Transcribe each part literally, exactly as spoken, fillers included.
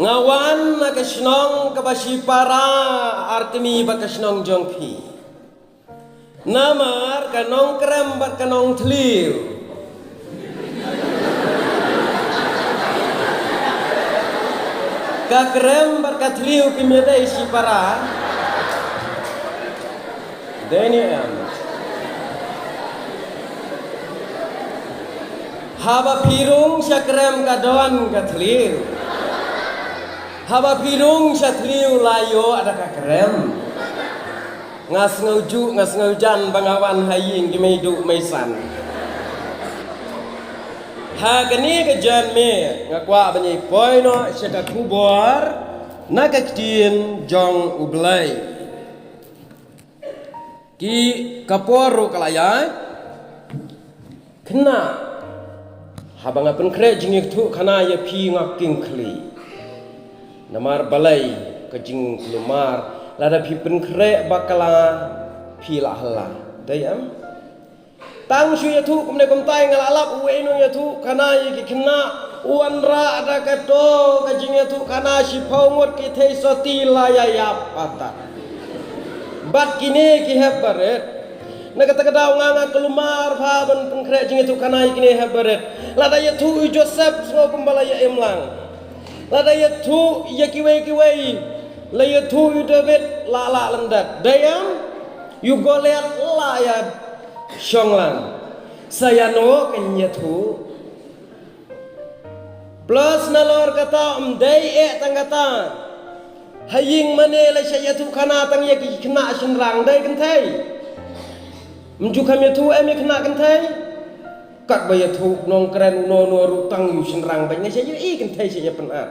Nga wan na ka shnong kaba shipara ar kmie bad ka shnong jong phi. Namar ka nongkrem bad ka nongthliew. Ka krem bad ka thliew kim ïadei shipara. Dei ne em? Haba phi rung sha krem ka don ka thliew. Haba phi rung sha thliew la ïoh da ka krem. Nga sngew ju, nga sngew jan ba nga wan ha ïing ki mei duh mei san. Ha kane ka janmiet nga kwah ban ïa poi noh sha ka khubor na ka ktien jong U Blei. Ki ka por ruh ka la ïaid. Khynnah, haba nga pynkhreh jingïathuhkhana ïa phi nga kynkhlieh. Namar balei ka jingkulmar, lada phi pynkhreh bakla phi la hala. Dei em? Tang shu ïathuh kumne kumtai nga la lap uwei u nongïathuhkhana ïa ki khynnah u wanrah da kato ka jingïathuhkhana shiphew ngut ki thei soti la ïa ïap patat. Bad kine ki hep barit. Na kata ka daw nga nga kulmar bha ban pynkhreh jingïathuhkhana ïa kine hep barit. Lada ïathuh u Joseph sngew kumba la ïa im lang. Lada ïathuh ïa kiwei kiwei la ïathuh u David la la lyndet. Dei em? U Goliath la ïa shong lang. Sa ïano kan ïathuh? Plus nalor kata ym dei eh tang kata. Ha ïing mane la sha ïathuhkhana tang ïa ki khynnah shynrang dei kynthei. Ym ju kham ïathuh em ïa khynnah kynthei. Katba ïathuh nongkren uno uno ruh tang ïa u shynrang bad nga sha ïa i kynthei sha ïa pynat.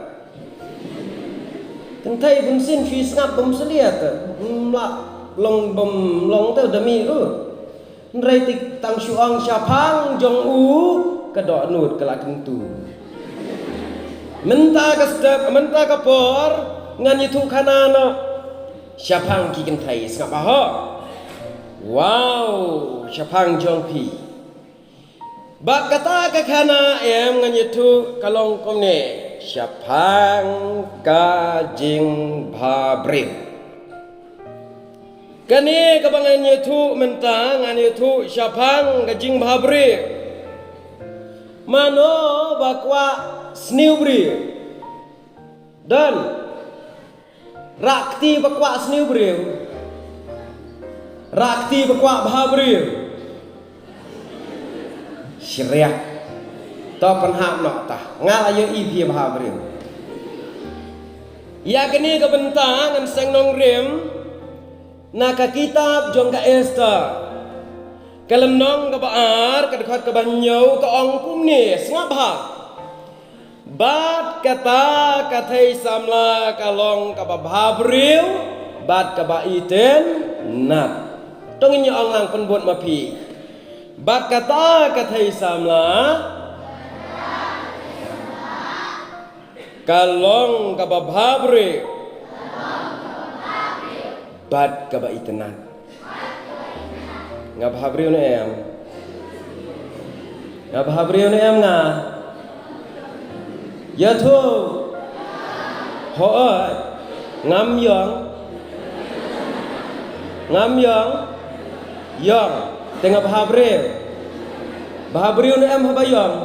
Kynthei bun sien shu sngap bym sliat. Bym lah long bym long te da mih ruh. Hynrei tik tang shu ong shaphang jong u ka dohnud ka la kyntu. Mynta ka step, mynta ka por ngan ïathuhkhana noh shaphang ki kynthei sngap ba ho. Wow, shaphang jong phi. Bad kata ka khana em ngan ïathuh ka long kumne shaphang ka jingbhabriew. Kane kaba ngan ïathuh mynta ngan ïathuh shaphang ka jingbhabriew. Mano ba kwah sniew briew? Don. Rah kti ba kwah sniew briew. Rah kti ba kwah bhabriew. Shriah. To pynhap noh ta. Nga la ïohi phi bhabriew. Ïa kane ka bynta ngan seng nongrim na ka kitab jong ka Esther. Ka lynnong kaba ar, ka dkhot kaba hynñiew ka ong kumne, sngap bha. Bad kata ka thei samla ka long kaba bhabriew bad kaba itynnad. To ngin ïa ong lang pynbud ma phi. Bad kata ka thei samla ka long kaba bhabriew bad kaba itynnad. Nga bhabriew ne em? Nga bhabriew ne em nga? Ïathuh. Hooid. Ngam ïong. Ngam ïong. Ïong. Te nga bhabriew. Bhabriew ne em haba ïong?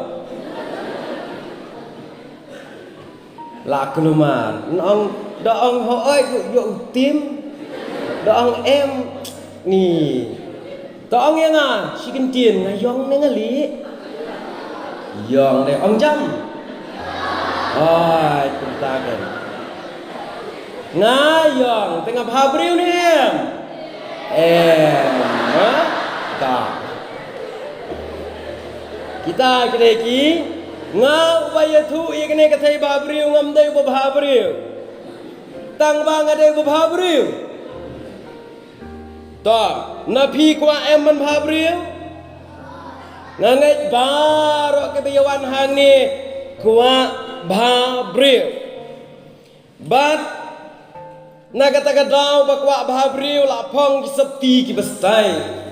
La kulmar. Nong da ong hooid ïoh ïoh u tim. Da ong em ni. Da ong ïa nga shi kyntien nga ïong ne nga lieh. Ïong ne ong jam. Hooid kumta kan. Nga ïong te nga bhabriew ne em? Em. Ha? Ka. Kita kine ki nga uba ïathuh ïa kine ka thei bhabriew ngam dei uba bhabriew. Tang ba nga dei uba bhabriew. To, na phi kwah em ban bhabriew? Nga ngeit baroh kiba ïa wan hangne kwah bhabriew. Bad na kata ka daw ba kwah bhabriew la phong ki sopti kiba stai.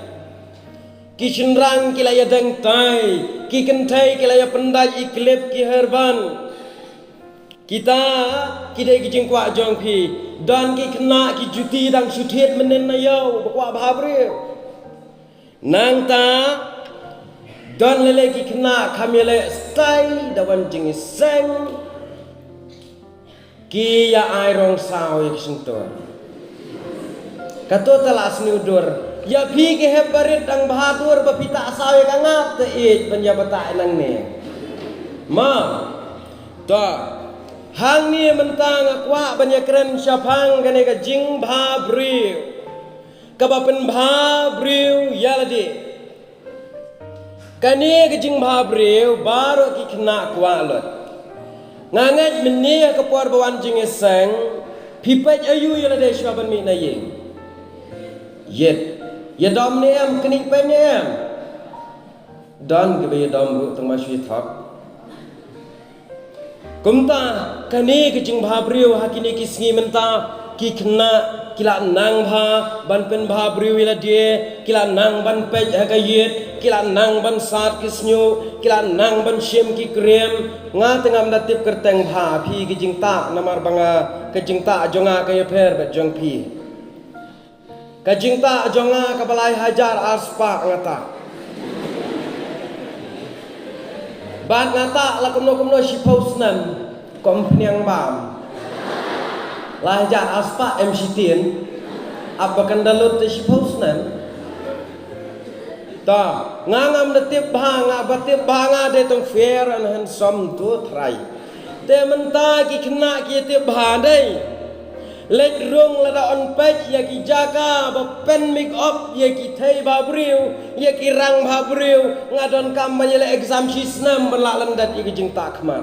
Ki shynrang ki la ïa deng tai, ki kynthei ki la ïa pyndait i klip ki herban. Kita ki dei ki jingkwah jong phi. Don ki khynnah ki juti dang shu thied mynnin na ïew ba kwah bha briew. Nangta don lei lei ki khynnah kham ïaleh stai da wan jingïaseng. Ki ïa ai rong saw ïa ki shyntur. Kato te la sniew dur. Ïa phi ki hep barit dang bha dur ba phi tah saw ïa ka ngap te ïeit ban ïa ba tah nangne. Ma. Ta. Hangne mynta nga kwah ban ïa kren shaphang kane ka jingbha briew. Kaba pynbha briew ïa lade. Kane ka jingbha briew baroh ki khynnah kwah lut. Nga ngeit mynne ha ka por ba wan jingïaseng, phi peit aïu ïa lade shuwa ban mih na ïing? Ïeit. Ïadom ne em, knieh peit ne em? Don kiba ïadom ruh tang ma shu ïathok. Kumta, kane ka jingbha briew ha kine ki sngi mynta, ki khynnah, ki la nang bha, ban pynbha briew ïa lade, ki la nang ban peit ha ka ïit, ki la nang ban sat ki shñiuh, ki la nang ban shim ki krem, nga te ngam da tip kyrteng bha, phi ki jingtah, namar ba nga, ka jingtah jong nga ka ïapher bad jong phi. Ka jingtah jong nga kaba lai hajar arspah nga tah. Bad nga tah la kumno kumno shiphew snem kum phniang bam. Lai hajar arspah em shitin. Ap ba kan da lut te shiphew snem. Ta, nga ngam da tip bha, nga ba tip bha nga dei tang fair and handsome tu trai. Te mynta ki khynnah ki tip bha dei. Leit rung lada yn peit ïa ki jaka ba pynmake up ïa ki thei bha briew, ïa ki rang bha briew, nga donkam ban ïaleh exam shi snem ban lah lyndet ïa ki jingtah khmat.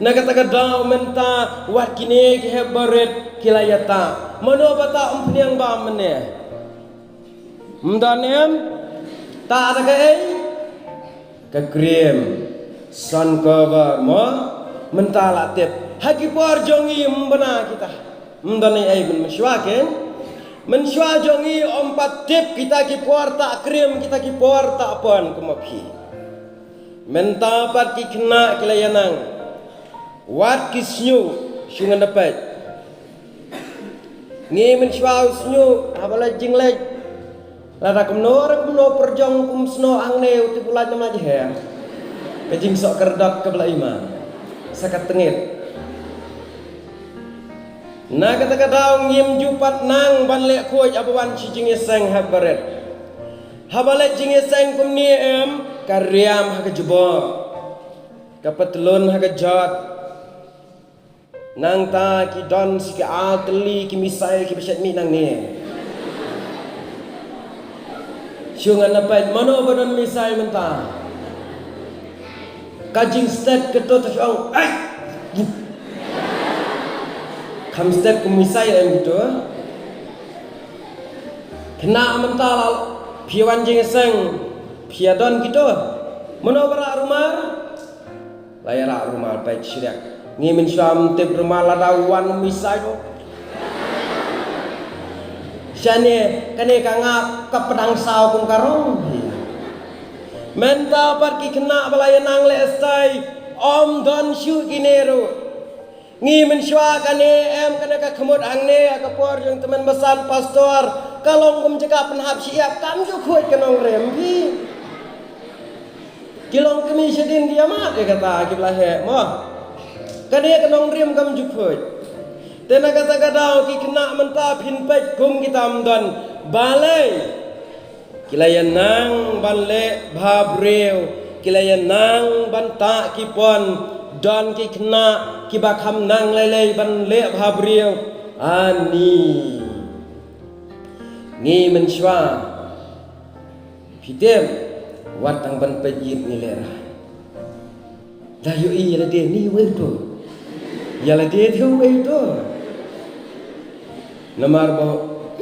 Na kata ka daw mynta wat kine ki hep barit ki la ïatah. Mano ba tah umphniang bam mynne? Ym don em? Tah da kaei? Ka krem. Sun cover mo. Mynta la tip. Ha ki por jong ngi ym bna kita. Ym don ei ei mynshuwa kein. Mynshuwa jong ngi ym pat tip kita ki por tah krem, kita ki por tah pon kum ma phi. Mynta pat ki khynnah ki la ïa nang. Wat ki shñiuh, shu ngan da peit. Ngi mynshuwa u shñiuh, haba leit jingleit. Lada kumno re kumno pyrjong kum snoh hangne u tip u lait na ma jher. Ka jingsoh kyrdot kaba la i ma. Sa ka tngit. Na kata ka daw ngim ju pat nang ban leh khuid haba wan shi jingïaseng hep barit. Haba leit jingïaseng kumne em, ka riam ha ka jubor. Ka patlun ha ka jot. Nangta ki don shi ki ar tylli ki misai kiba shet mih nangne. Shu ngan da peit mano ba don misai mynta. Ka jingstet kato te shu ong, "Ai!" Kham stet kum misai em kato. Khynnah mynta la phi wan jingïaseng, phi ïa don kito. Mano ba rah rumar? La ïa rah rumar peit shiliang. Ngi mynshuwa ym tip rumar lada wan misai ruh. Shane, kane ka ngap ka pdang saw kum ka rong. Mynta pat ki khynnah ba la ïa nang leh stai, ym don shuh kine ruh. Ngi mynshuwa kane em kane ka khmut hangne ha ka por jong tymmen basan pastor, ka long kum jaka pynhap shi ïap, kam ju khuid ka nongrim phi. Ki long kmie shadien ki ïa mad ïa kata ki ba la heh mo. Kane ka nongrim kam ju khuid. Te na kata ka daw ki khynnah mynta phin peit kum kita ym don. Balei? Ki la ïa nang ban leh bha briew, ki la ïa nang ban tah ki pon, don ki khynnah kiba kham nang lei lei ban leh bha briew. Ani. Ngi mynshuwa. Phi tip, wat tang ban peit ïit ngi leh ra. Da ïohi ïa lade ni uwei u to. Ïa lade te uwei u to. Namar ba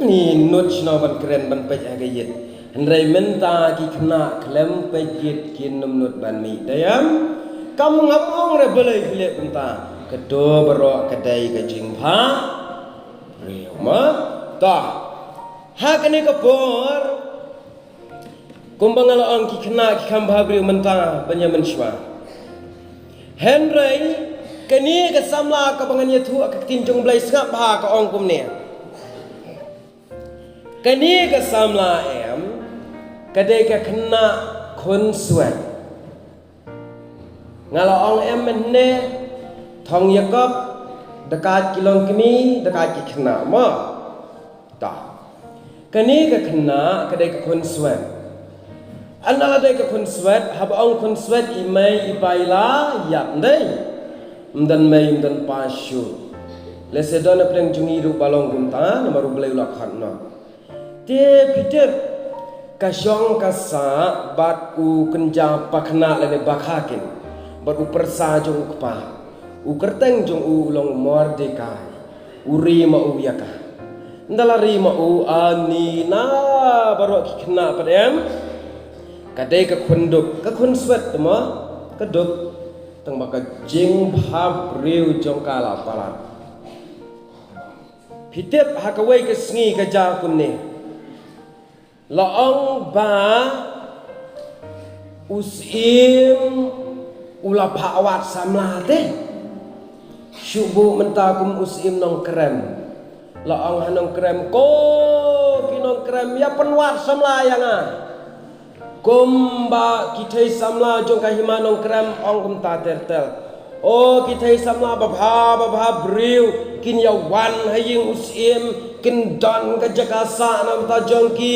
ni nud shano ban kren ban peit ha ka ïit. Hynrei mynta ki khynnah khlem peit ïit kin nym nud ban mih. Dei em? Kam ngam ong re balei phi leh kumta. Kato baroh ka dei ka jingbha briew ma. Ta. Ha kane ka por Kumba nga la ong ki khynnah ki kham bha briew mynta ban ïa mynshuwa. Hynrei Kane ka samla kaba ngan ïathuh ka ktien jong U Blei, sngap bha, ka ong kumne. Kane ka samla em, ka dei ka khynnah khunswet. Nga la ong em mynne, thong Jakob, da kait ki longkmie, da kait ki khynnah, mo. Ta. Kane ka khynnah ka dei ka khunswet. Ynda la dei ka khunswet, haba ong khunswet, i mei i pa i la ïap, ym dei? Ym don mei ym don pa shuh. Lehse don na pdeng jong ngi ruh ba long kumta, namar U Blei u la khot noh. Te phi tip, ka shong ka sah bad u kynja pakhynnah lane bakhakin, bad u pyrsa jong u kpa, u kyrteng jong u u long Mordekai. U ri ma u ïa ka. Ynda la ri ma u, ani na baroh ki khynnah pat em, ka dei ka khunduk, ka khunswet te mo, ka duk, tang ba ka jingbhabriew jong ka la palat. Phi tip, ha kawei ka sngi ka jia kumne. La ong ba u Syiem u la phah wad samla te. Shu buh mynta kum u Syiem Nongkrem. La ong ha Nongkrem, ko ki Nongkrem, ïa pynwad samla ïa nga. Kumba ki thei samla jong ka hima Nongkrem ong kumta ter ter. O ki thei samla babha babha briew, kin ïa wan ha ïing u Syiem, kin don ka jaka sah na bynta jong ki,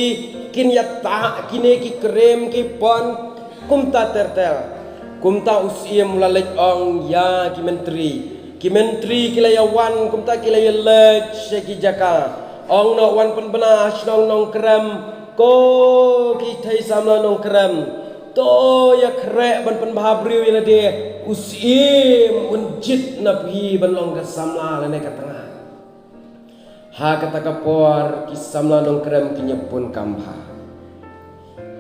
kin ïa tah kine ki krem ki pon, kumta ter ter. Kumta u Syiem u la leit ong ïa ki myntri. Ki myntri ki la ïa wan, kumta ki la ïa leit sha ki jaka. Ong noh, wan pynbna shnong Nongkrem, ko ki thei samla Nongkrem. To ïa khreh ban pynbha briew ïa lade, u Syiem un jied na phi ban long ka samla lane ka tnga. Ha kata ka por ki samla Nongkrem kin ïa bun kam bha.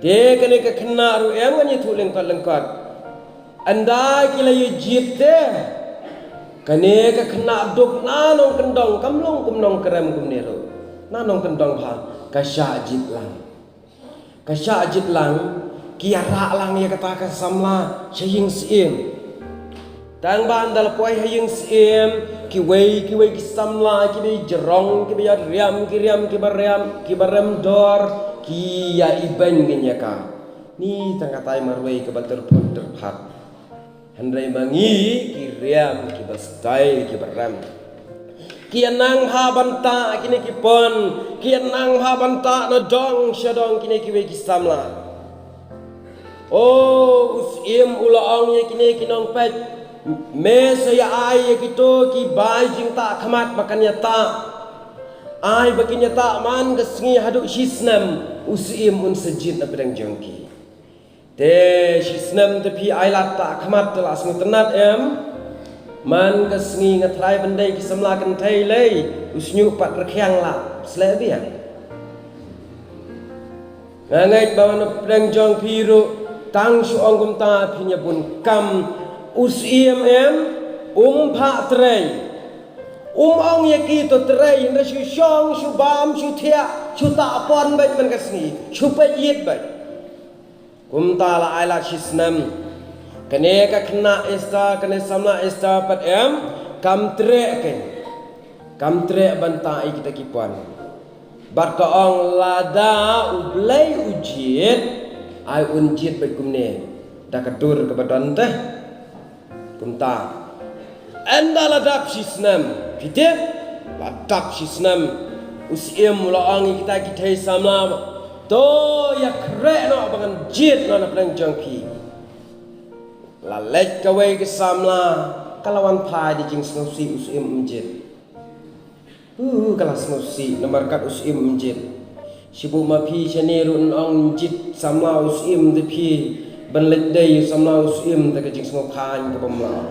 Te kane ka khynnah ruh em, ngan ïathuh lyngkot lyngkot. Ynda ki la ïa jied te, kane ka khynnah duk na nongkyndong, kam long kum Nongkrem kumne ruh. Na nongkyndong bha, ka shah jied lang. Ka shah jied lang, ki ïa rah lang ïa kata ka samla sha ïing Syiem. Tang ba ynda la poi ha ïing Syiem, kiwei kiwei ki samla, kiba ïa jrong, kiba ïa riam, ki riam, kiba riam, kiba rem dor, ki ïa ibeiñ kin ïa ka. Ni tang katai marwei kaba tyrphut tyrphat. Hynrei ma ngi ki riam kiba style kiba rem. Ki ïa nang ha ban tah kine ki pon, ki ïa nang ha ban tah na dong sha dong kine kiwei ki samla. O, u Syiem u la ong ïa kine ki nongpeit, me sa ïa ai ïa kito ki bai jingtah khmat ba kan ïa tah. Ai ba kin ïa tah man ka sngi haduh shi snem, u Syiem un sa jied na pdeng jong ki. Te shi snem te phi ai lad tah khmat te la sngewtynnat em. Man ka sngi nga trai ban dei ki samla kynthei lei, u shñiuh pat rkhiang la sleh biang. Nga ngeit ba na pdeng jong phi ruh tang shu ong kumta phin ïa bun kam. U Syiem em, um phah trei. Um ong ïa ki to trei, hynrei shu shong, shu bam, shu thiah, shu tah pon beit man ka sngi, shu peit ïit beit. Kumta la ai lad shi snem. Kane ka khynnah Esther, kane samla Esther pat em, kam treh kein. Kam treh ban tah ïa kita ki pon. Bad ka ong lada U Blei u jied, ai un jied beit kumne da ka dur kaba don te. Kumta. Ynda la dap shi snem, phi tip, la dap shi snem, u Syiem u la ong ïa kita ki thei samla, to ïa khreh noh ba ngan jied noh na pdeng jong phi. La leit kawei ka samla, ka la wan phai da jingsngewsih u Syiem um jied. Uh, ka la sngewsih, namar kat u Syiem um jied. Shibun ma phi shane ruh yn ong jied samla u Syiem te phi, ban leit dei samla u Syiem te ka jingsngewkhlaiñ kaba mlaw.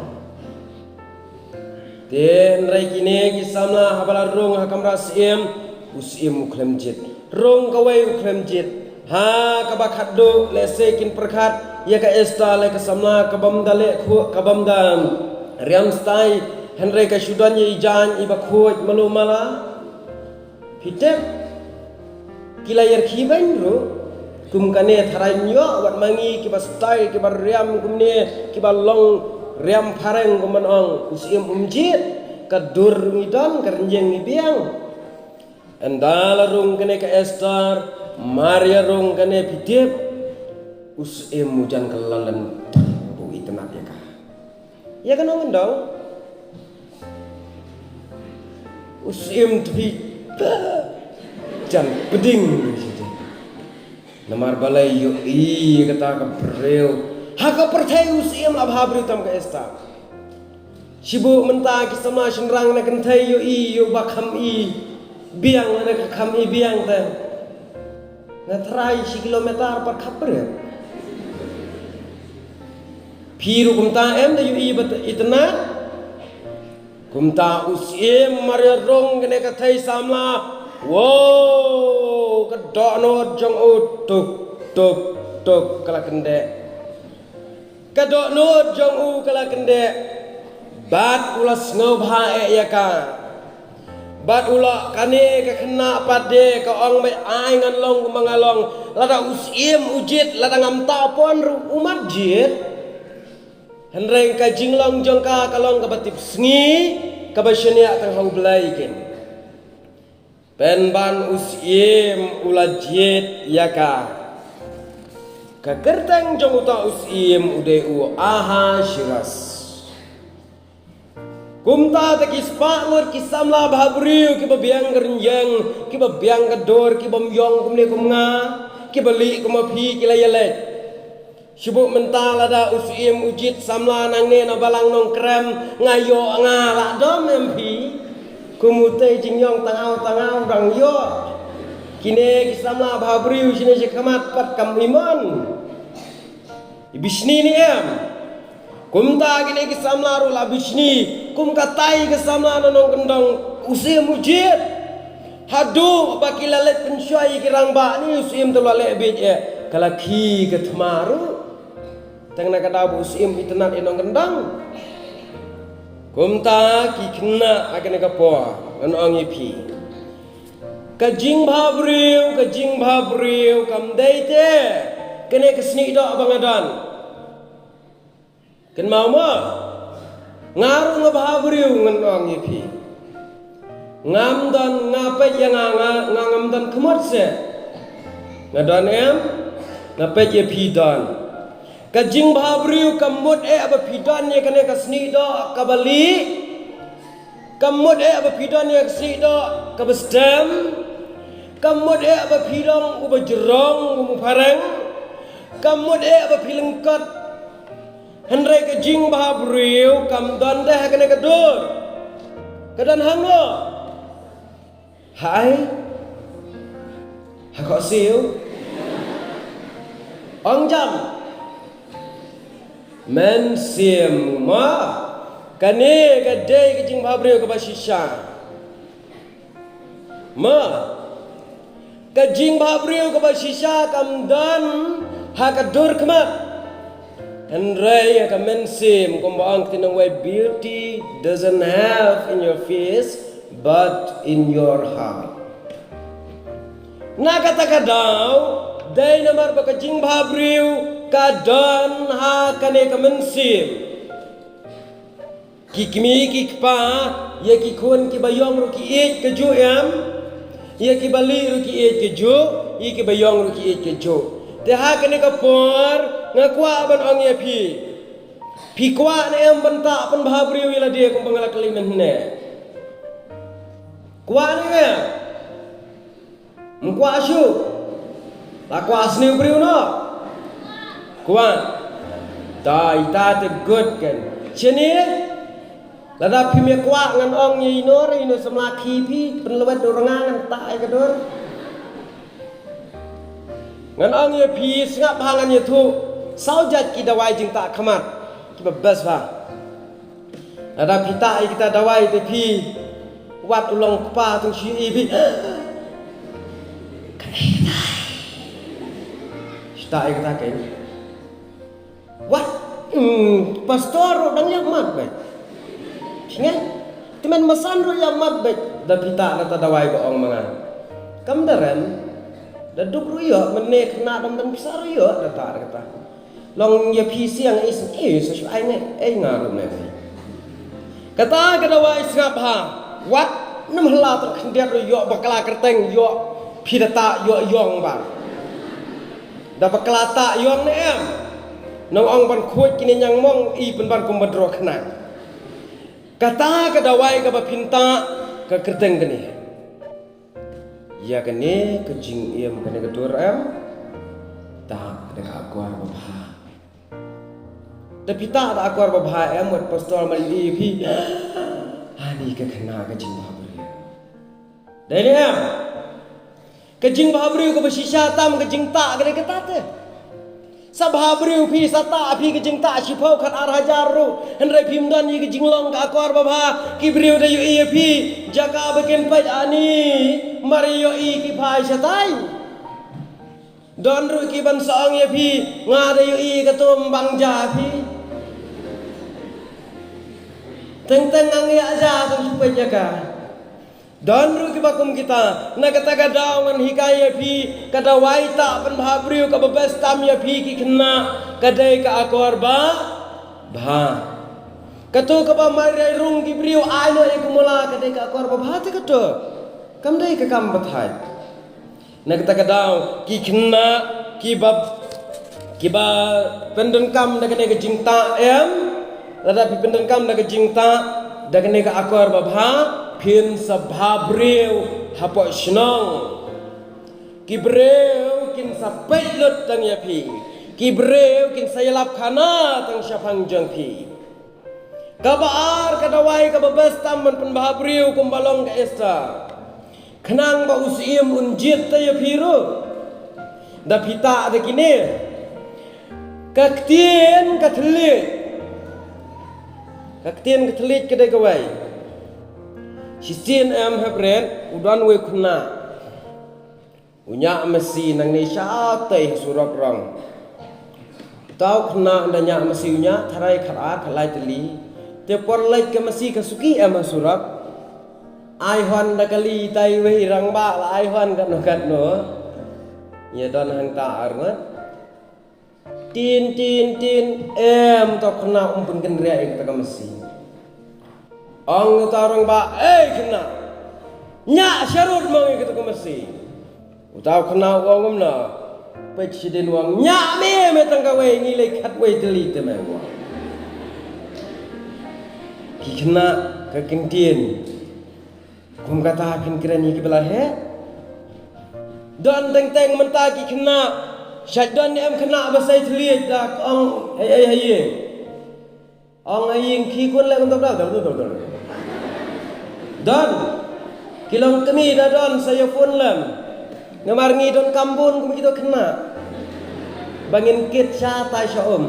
Te hynrei kine ki samla haba la rung ha kamra Syiem, u Syiem u khlem jied. Rung kawei u khlem jied. Ha kaba khatduh lehse kin pyrkhat ïa ka Esther leh ka samla kabym da leh khuid, kabym da riam stai, hynrei ka shu don ïa i jaiñ iba khuid malu mala. Phi tip, ki la ïarkhie beiñ ruh. Kum kane tharai ym ïoh wat ma ngi kiba stai kiba riam kumne kiba long Riam phareng kumban ong u syiem um jied, ka dur ngi don, ka rynjeng ngi biang. Ynda la rung kane ka Esther, mar ïa rung kane phi tip, u syiem u jan ka London, u itynnad ïa ka. Ïa ka nongkyndong. U syiem tbi jan pding. Namar balei ïohi kata ka briew. Ha ka pyrthei u syiem la bha briew tam ka Esther. Shibun mynta ki samla shynrang na kynthei ïohi ïoh ba kham i biang, na ka kham i biang te. Nga trai shi kilometer pat khapret. Phi ruh kumta em, da ïohi ba itynnad. Kumta u syiem mar ïa rung kane ka thei samla. Wow, ka dohnud jong u tuk tuk tuk ka la kyndeh. Ka dohnud jong u ka la kyndeh. Bad u la sngewbha eh ïa ka. Bad u la kane ka khynnah pat de ka ong, mei, ai ngan long kumba nga long. Lada u syiem u jied, lada ngam tah pon ruh u mat jied. Hynrei ka jinglong jong ka ka long kaba tipsngi, kaba shaniah tang ha U Blei kin. Pynban u syiem u la jied ïa ka. Ka kyrteng jong uta u syiem u dei u Ahasuerus. Kumta te ki spah ngut ki samla bhabriew, kiba biang ka rynjeng, kiba biang ka dur, kibym ïong kumne kum nga, kiba lieh kum ma phi ki la ïaleit. Shibun mynta lada u syiem u jied samla nangne na Balang Nongkrem, nga ïoh nga lah don em phi. Kum utei jingïong tang aw tang aw dang ïoh. Kine ki samla bhabriew shane shakhmat pat kam imon. I bishni ne em. Kumta kine ki samla ruh la bishni. Kum katai ka samla na nongkyndong u syiem u jied. Haduh ba ki la leit pynshoi ïa ki rangbah ne u syiem te la leh bieit eh. Ka la khie ka thma ruh. Tang na ka daw ba u syiem itynnad ïa nongkyndong. Kumta ki khynnah ha kane ka por ngan ong ïa phi. Ka jingbhabriew, ka jingbhabriew kam dei te kane ka snieh doh ba nga don. Kynmaw mo. Nga ruh nga bhabriew ngan ong ïa phi. Ngam don, nga peit ïa nga, nga, nga ngam don khmut seh. Nga don em, nga peit ïa phi don. Ka jingbhabriew kam mut eh ba phi don ïa kane ka snieh doh kaba lieh. Kam mut eh ba phi don ïa ka snieh doh kaba stem. Kam mut eh ba phi long uba jrong, uba phareng. Kam mut eh ba phi lyngkot. Hynrei ka jingbhabriew kam don te ha kane ka dur. Ka don hangno? Hai. Ha khohsiew. Ong jam. Mynsiem ma. Kane ka dei ka jingbhabriew kaba shisha. Ma. Ka jingbhabriew kaba shisha kam don ha ka dur khmat. Hynrei ha ka mynsiem kumba ong ki nongwei, beauty doesn't have in your face but in your heart. Na kata ka daw, dei namar ba ka jingbhabriew ka don ha kane ka mynsiem. Ki kmie ki kpa, ïa ki khun kiba ïong ruh ki ïeit kajuh em. Ïa kiba lieh ruh ki ïeit kajuh, ïa kiba ïong ruh ki ïeit kajuh. Te ha kane ka por, nga kwah ban ong ïa phi. Phi kwah ne em ban tah pynbhabriew ïa lade kumba nga la kylli mynne? Kwah ne em? Ym kwah shuh. La kwah sniew briew noh? Kwah. Ta ita te good kan. Shane. Lada phim ïa kwah ngan ong ïa ino re ino samla khie phi pynlwet dur nga ngan tah ïa ka dur. Ngan ong ïa phi sngap ha ngan ïathuh. Saw jait ki dawai jingtah khmat. Kiba best ba. Lada phi tah ïa kita dawai te phi wat u long kpa tang shu ïohi phi. Shu tah ïa kita kein. Wat, hmm, pastor ruh dang ïa mat beit. Phi ngai? Tymmen masan ruh ïa mat beit. Da phi tah na ta dawai ba ong ma nga. Kam da rem. Da duk ruh ïoh, mynne khynnah dang ban pisa ruh ïoh, da tah da kata. Long ïa phi siang is is shu ai ne ei nga ruh ne. Kata ka dawai sngap ha. Wat nym hla tang khyndiat ruh ïoh bakla kyrteng ïoh phi da ta ïoh ïong ba. Da bakla ta ïong ne em. Nong ong ban khuid kine ñiang mong i pynban kum ba dro khnang. Kata ka dawai kaba phin ta ka kyrteng kane. Ïa kane ka jingim kane ka dur em. Ta da ka akor babha. Da phi ta da akor babha em wat pastor ma i phi. Ani ka khynnah ka jingbha briew. Dei ne em. Ka jingbha briew kaba shisha tam ka jingta ka dei kata te. Sa bha briew phi sa ta phi ka jingta shiphew khat ar hajar ruh. Hynrei phim don ïa ka jinglong ka akor babha ki briew da ïohi ïa phi. Jaka ba kin peit ani mar ïohi ki phai shatai. Don ruh ki ban sa ong ïa phi nga da ïohi ka tum bang ja phi. Teng teng ngang ïa ja tang shu peit ïa ka. Don ruh kiba kum kita na kata ka daw ngan hikai ïa phi ka dawai ta pynbha briew kaba best tam ïa phi ki khynnah ka dei ka akor ba bha. Kato kaba mai rai rung ki briew ai noh ïa ka mula ka dei ka akor ba bha te kato. Kam dei ka kam ba thait. Na kata ka daw ki khynnah kiba kiba pyndonkam da kane ka jingta em. Lada phi pyndonkam da ka jingta da kane ka akor ba bha phin sa bha briew hapoh shnong. Ki briew kin sa peit lut tang ïa phi. Ki briew kin sa ïalap khana tang shaphang jong phi. Kaba ar ka dawai kaba best tam ban pynbha briew kumba long ka Esther. Khnang ba u syiem un jied te ïa phi ruh. Da phi ta da kine. Ka ktien ka thylliej. Ka ktien ka thylliej ka dei kawei. Shisien em hapdeng u don wei khynnah. U ñiah masi nangne shatei ha surok rong. Uta u khynnah da ñiah masi u ñiah tharai khat ar khat lai tylli. Te por leit ka masi ka suki em ha surok. Ai hon da kali tai wei rangbah la ai hon katno katno. Ïa don hangta ar ngat. Tin tin tin em uta u khynnah um pynkynriah ïa kata ka masi. Ong uta u rangbah ei khynnah. Ñiah sharud mo ïa kata ka masi. Uta u khynnah u ong kumno. Peit shadien u ong ñiah me me tang kawei ngi lei khatwei tylli te me u ong. Ki khynnah ka kyntien. Kum kata phin kren ïa kiba la heh. Don teng teng mynta ki khynnah. Shait don ne em khynnah ba sei thylliej da ong ei ei ha ïing. Ong ha ïing khie khun leh kumta kumta kumta kumta. Don. Ki long kmie da don sa ïa phone lem. Namar ngi donkam bun kum kito khynnah. Ba ngin kit shatai sha um.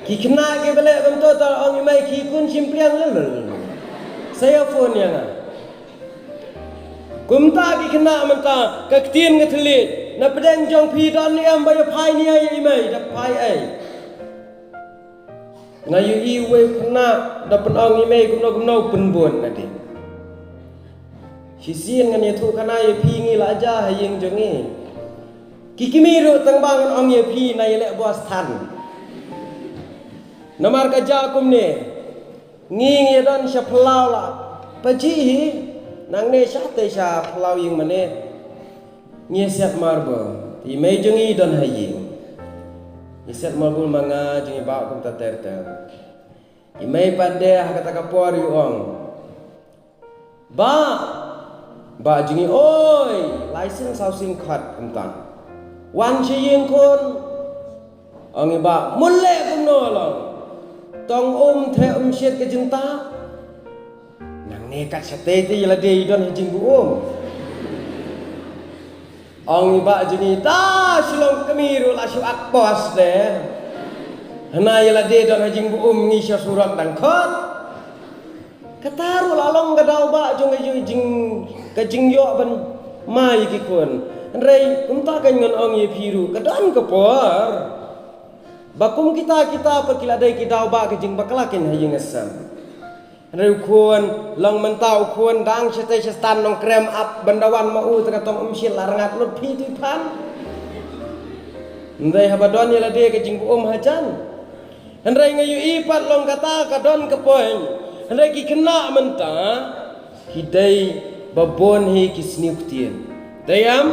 Ki khynnah kiba leh kumto ta ong i mei khie khun shim pliang lel lel. Sa ïa phone ïa nga. Kumta ki khynnah mynta ka ktien ka thylliej na pdeng jong phi don ne em ba ïa phai nia ïa i mei da phai ei. Nga ïohi uwei u khynnah da pynong i mei kumno kumno pynbun na ding. Shisien ngan ïathuh khana ïa phi ngi la ja ha ïing jong ngi. Ki kmie ruh tang ba ngan ong ïa phi na ïaleh bos than. Namar ka ja kumne. Ngi ngi don sha phyllaw la. Paji hi nangne sha te sha phyllaw ïing mane. Ngi siat marbul. I mei jong ngi don ha ïing. Ngi siat marbul ma nga jong ngi ba kumta ter ter. I mei pat de ha kata ka por i ong. Ba ba jong ngi oi lai sien saw sien khat kumta. Wan sha ïing khun. Ong i ba mun leh kumno long. Tong um the um shit ka jingta. Nangne kat shatei te ïa lade i don ha jingbuh um. Ong i ba jong ngi ta shu long kmie ruh la shu ak bos de. Hana ïa lade don ha jingbuh um ngi sha surok dang khot. Kata ruh la long ka daw ba jong ka jing ka jingïoh ban mai ki khun. Hynrei kumta kan ngan ong ïa phi ruh ka don ka por. Ba kum kita kita pat ki la dei ki daw ba ka jingbakla kin ha ïing ha sem. Hynrei u khun long mynta u khun dang shatei shatan nongkrem ap ban da wan ma u te ka tong um shit la rngat lut phi tu phan. Hynrei haba don ïa lade ka jingburom hajan. Hynrei nga ïohi pat long kata ka don ka point. Hynrei ki khynnah mynta ki dei ba bun hi ki sniew ktien. Dei em?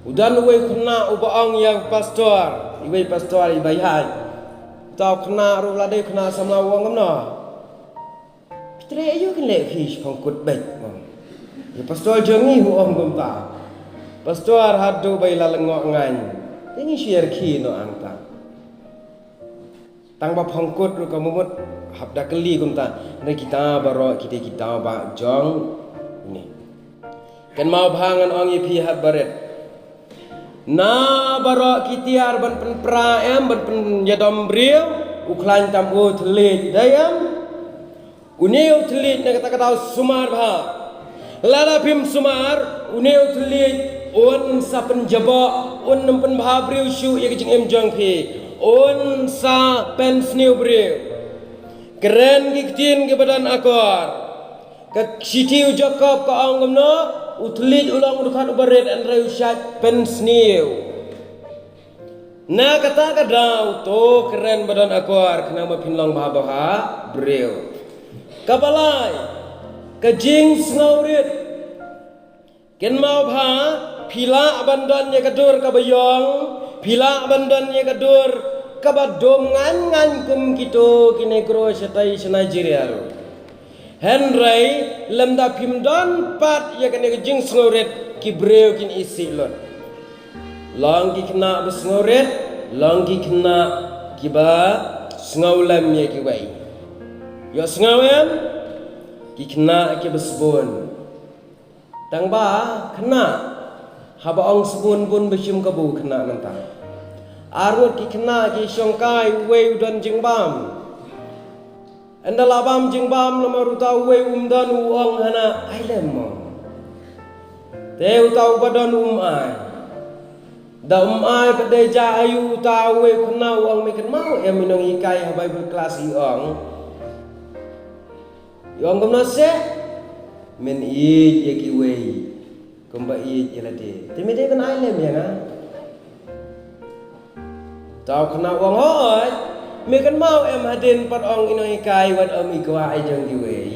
U don uwei u khynnah uba ong ïa u pastor, iwei pastor iba ïaid. Uta u khynnah ruh la dei u khynnah samla, u ong kumno? Phi treh aïu kin leh phi shaphang kut beit, u ong. Ïa pastor jong ngi u ong kumta. Pastor haduh ba i la lyngngoh ngaiñ. Te ngi shu ïa rkhie noh hangta. Tang ba phang kut ruh ka mut hap da kylli kumta. Hynrei kita baroh ki dei ki daw ba jong une. Kynmaw bha ngan ong ïa phi haba rit. Na baroh ki tiar ban pynpra em, ban pynïadom briew, u khlaiñ tam u thylliej, dei em? Une u thylliej na kata ka daw sumar bha. Lada phim sumar, une u thylliej un sa pynjaboh, un ym pynbha briew shuh ïa ka jingim jong phi, un sa pynsniew briew. Kren ki ktien kiba don akor. Ka shithi u Jakob ka ong kumno, u thylliej u long u dkhot uba rit, hynrei u shait pynsniew. Na kata ka daw to kren ba don akor khnang ba phin long bha bha ha briew. Kaba lai, ka jingsngewrit. Kynmaw bha, phi lah ban don ïa ka dur kaba ïong, phi lah ban don ïa ka dur kaba dum ngan ngan kum kito ki Negro shatai sha Nigeria ruh. Hynrei lymda phim don pat ïa kane ka jingsngewrit, ki briew kin isih lut. Long ki khynnah ba sngewrit, long ki khynnah kiba sngewlem ïa kiwei. Ïohsngew em? Ki khynnah kiba sbun. Tang ba khynnah, haba ong sbun bun ba shim kabu khynnah mynta. Arngut ki khynnah ki shongkai, uwei u don jingbam. Ynda la bam jingbam namar uta uwei um don, u ong hana, ai lem mo. Te uta uba don um ai. Da um ai pat dei ja aïu, uta uwei u khynnah u ong, me kynmaw em i nonghikai ha Bible class i ong. I ong kumno seh? Men ïeit ïa kiwei kumba ïeit ïa lade. Te me dei ban ai lem ïa nga? Uta u khynnah u ong hooid. Me kynmaw em hadien pat ong i nonghikai wat ym i kwah i jong kiwei.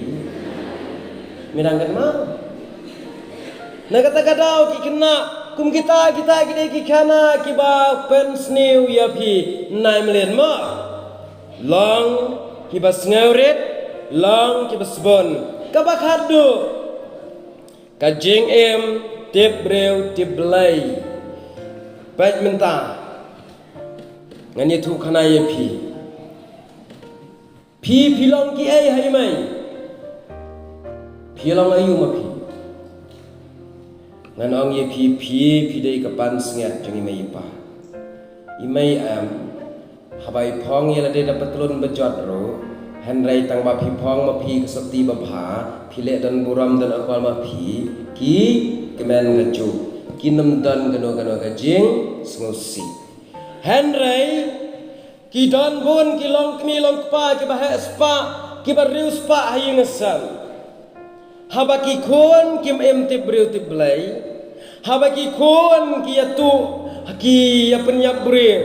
Me dang kynmaw? Na kata ka daw ki khynnah kum kita, kita ki dei ki khynnah kiba pynsniew ïa phi. Nai mlien mo. Long kiba sngewrit, long kiba sbun. Kaba khatduh, ka jingim tip briew tip Blei. Peit mynta, ngan ïathuh khana ïa phi. Phi, phi long kiei ha i mei? Phi long aïu ma phi? Ngan ong ïa phi, phi, phi dei ka pansngiat jong i mei i pa. I mei em, haba i phong ïa lade da patlun bajot ruh, hynrei tang ba phi phong ma phi ka sopti babha, phi leh don burom don akor ma phi, ki kmen kajuh, kin ym don kano kano ka jingsngewsih. Hynrei ki don bun ki longkmie longkpa kiba heh spah, kiba riewspah ha ïing ha sem. Haba ki khun kim im tip briew tip Blei, haba ki khun ki ïatuh, ki ïapynïap briew,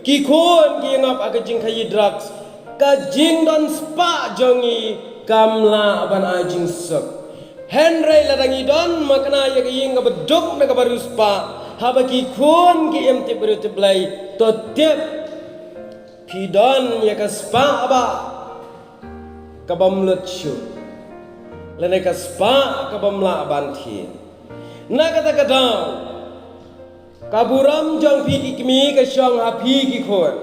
ki khun ki ïangap ha ka jingkhaïi drugs, ka jingdon spah jong ngi kam lah ban ai jingsuk. Hynrei lada ngi don ma kane ïa ka ïing kaba duk ne kaba riewspah, haba ki khun ki im tip briew tip Blei, to tip phi don ïa ka spah ba ka bym lut shuh, lane ka spah ka bym lah ban thied. Na kata ka daw, ka burom jong phi ki kmie ka shong ha phi ki khun.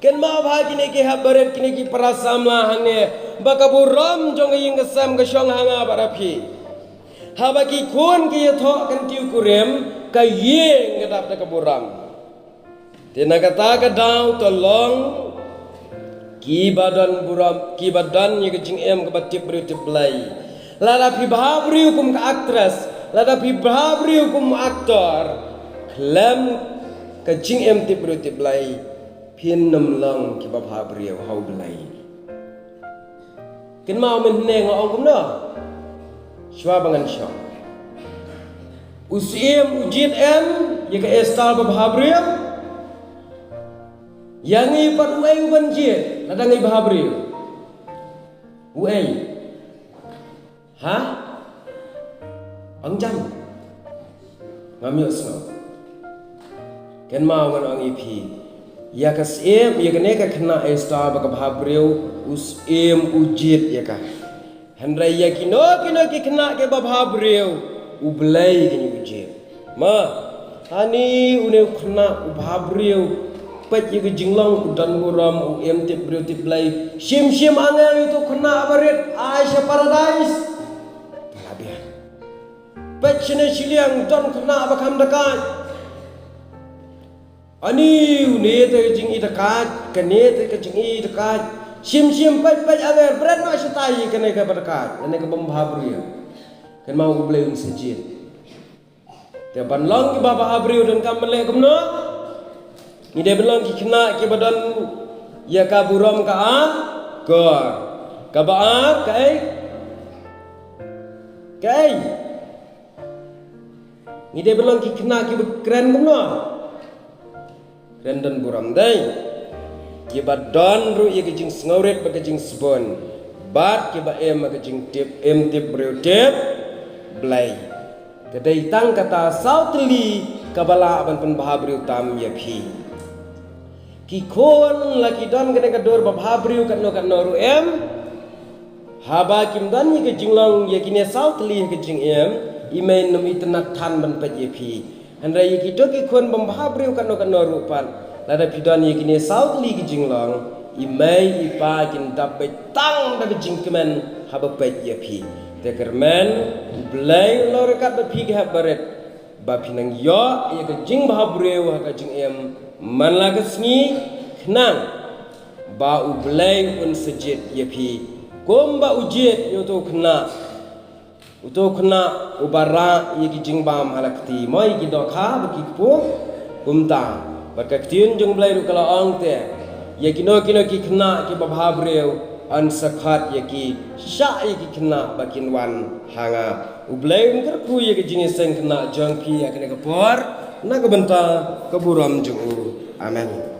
Kynmaw bha kine ki hep barit, kine ki para samla hangne, ba ka burom jong ka ïing ka sem ka shong ha nga bad ha phi. Haba ki khun ki ïathoh kyntiew kurim, ka ïing ka dap da ka burom. Te na kata ka daw to long kiba don burom, kiba don ïa ka jingim kaba tip briew tip Blei. Lada phi bha briew kum ka actress, lada phi bha briew kum actor, khlem ka jingim tip briew tip Blei, phin ym long kiba bha briew ha u Blei. Kynmaw mynhynne nga ong kumno? Shuwa ba ngan shong, u Syiem u jied em ïa ka Esther ba bha briew? Ïa ngi pat uei u ban jied lada ngi bhabriew? Uei? Ha? Ong jam. Ngam ïohsngew. Kynmaw ngan ong ïa phi, ïa ka syiem, ïa kane ka khynnah Esther ba ka bhabriew, u syiem u jied ïa ka. Hynrei ïa kino kino ki khynnah kiba bhabriew, U Blei keiñ u jied. Ma, hangne une u khynnah u bhabriew, peit ïa ka jinglong, u don burom, u im tip briew tip Blei. Shim shim angel ïa uto u khynnah ba rit, ai sha paradais. Ka la biang. Peit shane shiliang, don khynnah ba kham dakaid. Ani, une te ka jingïadakaid, kane te ka jingïadakaid. Shim shim, peit peit angel, bret noh shatai ïa kane kaba dakaid, kane kaba bhabriew. Kynmaw, U Blei un sa jied. Te ban long kiba bhabriew donkam ban leh kumno? Ngi dei ban long ki khynnah kiba don ïa ka burom ka ar, kor. Kaba ar, kaei? Kaei? Ngi dei ban long ki khynnah kiba kren kumno? Kren don burom, dei. Kiba don ruh ïa ka jingsngewrit bad ka jingsbun. Bad kiba im ha ka jingtip, im tip briew tip Blei. Ka dei tang kata saw tylli kaba lah ban pynbhabriew tam ïa phi. Ki khun la ki don kane ka dur ba bhabriew katno katno ruh em. Haba kim don ïa ka jinglong ïa kine saw tylli ha ka jingim, i mei nym itynnad than ban peit ïa phi. Hynrei ïa kito ki khun bym bhabriew katno katno ruh pat, lada phi don ïa kine saw tylli ki jinglong, i mei i pa kin dap beit tang da ka jingkmen haba peit ïa phi. Te kyrmen, U Blei u long ryngkat bad phi ki hep barit, ba phin nang ïoh ïa ka jingbhabriew ha ka jingim man la ka sngi, khnang ba U Blei un sa jied ïa phi kumba u jied ïa uto u khynnah. Uto u khynnah uba rah ïa ki jingbam ha la kti, mo, ïa ki dohkha bad ki kpu. Kumta bad ka ktien jong U Blei ruh ka la ong te, ïa kino kino ki khynnah kiba bhabriew, yn sa khot ïa ki sha ïa ki khynnah ba kin wan ha nga. U Blei un kyrkhu ïa ka jingïaseng khynnah jong phi ïa kane ka por na ka bynta ka burom jong u. Amen.